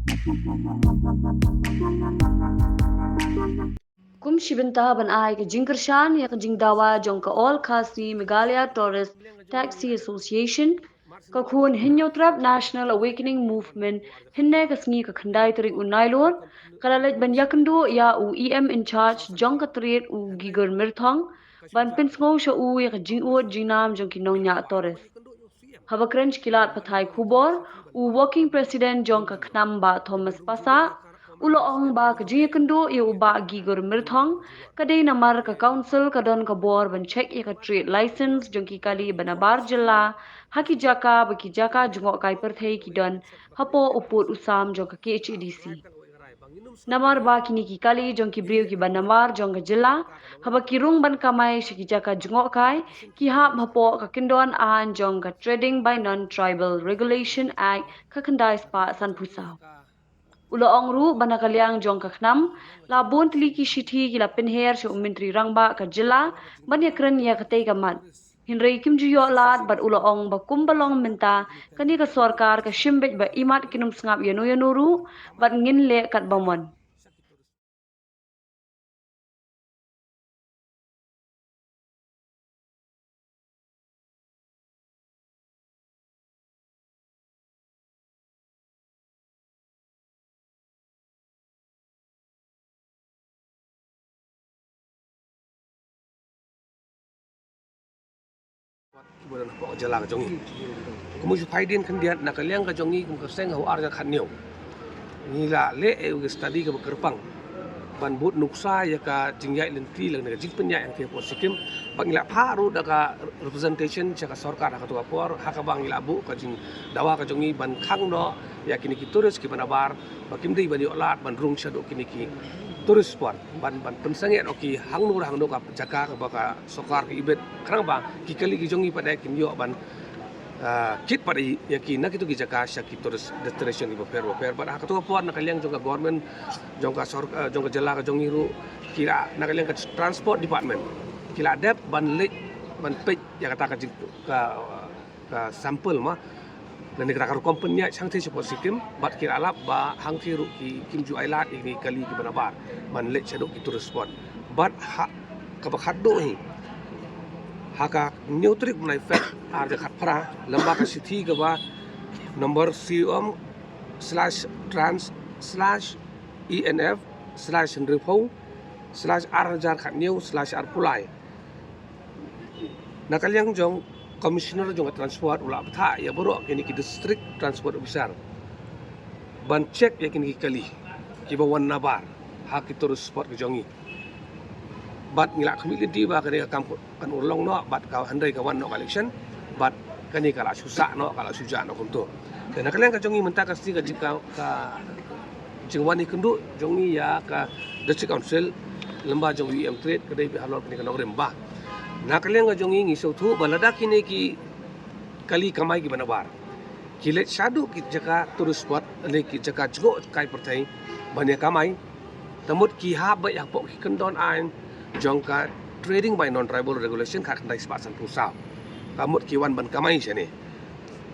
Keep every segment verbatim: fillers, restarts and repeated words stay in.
Kum shi bynta ban ai ka jingkyrshan ïa ka jingdawa jong ka All Khasi Meghalaya Tourist Taxi Association, ka khun Hynñiewtrep National Awakening Movement, hynne ka sngi ka khyndai tarik u Nailur, ka la leit ban ïakynduh ïa u E M in charge jong ka Tnad, u Gigur Myrthong, ban pynsngew sha u ïa ka jingud jingnam jong ki nongñiah tourist. Haba kren sha ki lad pathai khubor, u Working President jong ka KHNAM, Bah Thomas Passah, u la ong ba ka jingïakynduh ïa u Bah Gigur Myrthong ka dei namar ka Council ka don ka bor ban check ïa ka trade license jong ki kali ba nabar jylla ha ki jaka ba ki jaka jngohkai pyrthei ki don hapoh u pud u sam jong ka K H A D C. Namar ba kine ki kali jong ki briew kiba nabar jong ka jylla, haba ki rung ban kamai sha ki jaka jngohkai, ki hap hapoh ka kyndon aiñ jong ka Trading by Non-Tribal Regulation Act ka khyndai spah sanphew saw. U la ong ruh ba na ka liang jong ka KHNAM, la bun tylli ki shithi ki la pynher sha u Myntri Rangbah ka jylla ban ïakren ïa katei ka mat. Hynrei kim ju ïoh lad bad u la ong ba kumba long mynta, kane ka sorkar ka shim beit ba imat kin ym sngap ïano ïano ruh bad ngin leh katba mon. Kiba don hapoh ka jylla ka jong ngi. Kum u shu phai dien khyndiat na ka liang ka jong ngi kum ka seng ha u ar hajar khathynñiew, ngi la leh ïa u study kaba kyrpang ban bud nuksa ïa ka jingïaid lynti lane ka jingpynïaid hangtei hapoh Sikkim. Bad ngi la phah ruh da ka representation sha ka sorkar ha kato ka por, ha kaba ngi la buh ka jingdawa ka jong ngi ban khang noh ïa kine ki tourist kiba nabar ba kim dei ban ïoh lad ban rung shaduh kine ki tourist spot ban, ban pynsangeh noh ki hangno hangno ka jaka kaba ka sorkar ka ibit, khnang ba ki kali ki jong ngi pat de kin ïoh ban, ah, kit pat ïa ki na kito ki jaka sha ki tourist destination kiba pher ba pher. Bad ha kato ka por na ka liang jong ka government, jong ka sor-, ah, jong ka jylla ka jong ngi ruh, ki la na ka liang ka transport department ki la dep ban leit ban peit ïa kata ka jing, ka, ka sample ma lane kata ka rukom pynïaid hangtei shapoh Sikkim, bad ki la lap ba hangtei ruh ki, kim ju ai lad ïa kine ki kali kiba nabar ban leit shaduh ki tourist spot. Bad ha kaba khatduh hi, ha ka hynñiew tarik u bnai Feb ar hajar khatphra, lyngba ka shithi kaba number C O M slash trans slash E N F slash hynriewphew slash ar hajar khathynñiew slash arphew lai, na ka liang jong Commissioner jong ka Transport u la bthah ïa baroh kine ki District Transport Officer ban check ïa kine ki kali kiba wan nabar ha ki tourist spot ki jong ngi. Bad ngi la khmih lynti ba kane ka kam kan urlong noh bad ka hynrei ka wan noh ka election bad kane ka la shu sah noh, ka la shu jah noh kumto. Te na ka liang ka jong ngi mynta ka sngi ka jing ka, ka jingwan ïakynduh jong ngi ïa ka District Council lyngba jong u E M Trade ka dei beit halor kane ka nongrim ba na ka liang ka jong ngi ngi sngewthuh ba lada kine ki kali kamai kiba nabar ki leit shaduh ki jaka tourist spot lane ki jaka jngohkai pyrthei ban ïa kamai, te mut ki hap beit hapoh ki kyndon aiñ jong ka Trading by Non-Tribal Regulation khatkhyndai spah sanphew saw. Te mut ki wan ban kamai shane.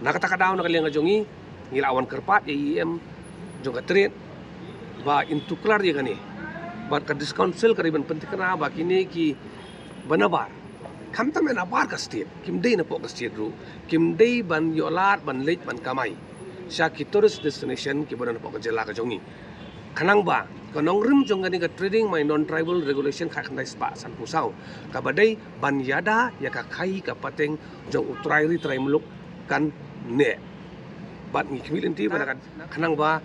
Na kata ka daw na ka liang ka jong ngi, ngi la wan kyrpad ïa i E M jong ka Trade ba in tuklar ïa kane. Bad ka District Council ka dei ban pyntikna ba kine kiba nabar, khamtam ïa nabar ka state, kim dei napoh ka state ruh, kim dei ban ïoh lad ban leit ban kamai sha ki tourist destination kiba don hapoh ka jylla ka jong ngi. Khnang ba ka nongrim jong kane ka Trading by Non-Tribal Regulation khatkhyndai spah sanphew saw kaba dei ban ïada ïa ka khaïi ka pateng jong u trai ri trai muluk kan neh. Bad ngi khmih lynti ba na ka, khnang ba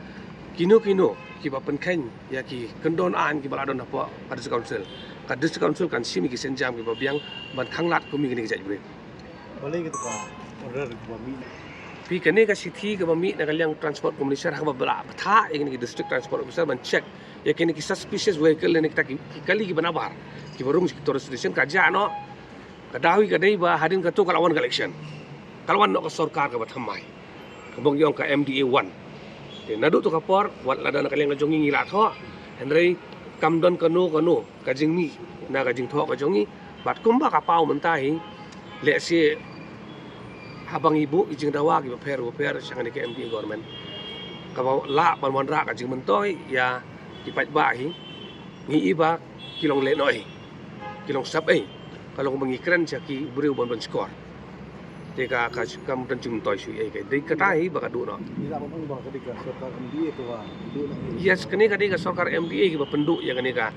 kino kino kiba pynkheiñ ïa ki kyndon aiñ kiba la don hapoh ka District Council, ka District Council kan shim ïa ki sienjam kiba biang ban khanglad kum ïa kine ki jaitbynriew. Balei kata ka order kaba mih? Phi, kane ka shithi kaba mih na ka liang Transport Commissioner ha kaba la bthah ïa kine ki District Transport Officer ban check ïa kine ki suspicious vehicle ne kita ki, ki kali kiba nabar kiba rung sha ki tourist station ka jah noh. Ka daw hi ka dei ba hadien kato ka la wan ka election, ka la wan noh ka sorkar kaba thymmai, kaba ngi ong ka M D A one. Te naduh to ka por wat lada na ka liang ka jong ngi ngi la thoh, hynrei kam don kano kano ka jingmih na ka jingthoh ka jong ngi. Bad kumba ka paw mynta hi, lehse haba ngi buh ki jingdawa kiba pher ba pher sha kane ka M D A government, kaba lah ban wanrah ka jingmyntoi ïa ki paidbah hi, ngi i ba ki long lehnohei, ki long sap ei, ka long ba ngi kren sha ki briew ban ban shkor. Te ka, ka kam don jingmyntoi shuh ei, ka dei kata hi ba ka duh noh. Ngi lah ban ong ba ka dei ka sorkar M D A kaba duh noh. Yes, kane ka dei ka sorkar M D A kiba pynduh ïa kane ka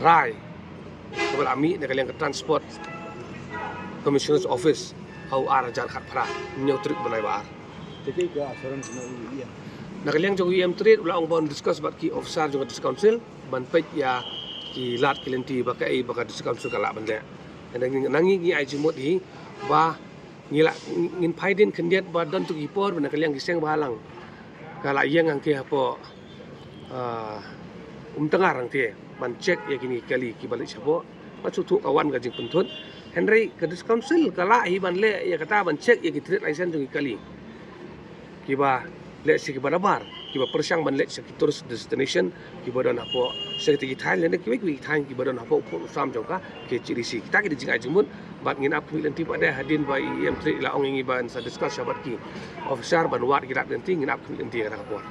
rai kaba la mih na ka liang ka Transport Commissioner's Office ha u ar hajar khatphra, hynñiew tarik bnai ba ar. Te kaei ka assurance na u E M? Na ka liang jong u E M Trade u la ong ba un discuss bad ki officer jong ka District Council ban peit ïa ki lad ki lynti ba kaei ba ka District Council ka lah ban leh. Hynrei ngi, ngi, ngi ai jingmut hi ba ngi lah, ngin phai dien khyndiat ba don tu ki por ba na ka liang ki seng bahalang ka la ïeng hangtei hapoh, ah, Umtyngar hangtei ban check ïa kine ki kali kiba leit shapoh. Ba shu thuh ka wan ka jingpynthut. Hynrei ka District Council ka lah hi ban leh ïa kata, ban check ïa ki trade license jong ki kali kiba leh sha kiba nabar, kiba pyrshang ban leit sha ki tourist destination kiba don hapoh sha kita ki thaiñ lane kiwei kiwei ki thaiñ kiba don hapoh u pud u sam jong ka K H A D C. Kita ki dei jingai jingmut bad ngin ap khmih lynti pat de hadien ba i E M Trade i la ong ïa ngi ban sa discuss shwa bad ki officer ban wad ki dak lynti, ngin ap khmih lynti ha kata ka por.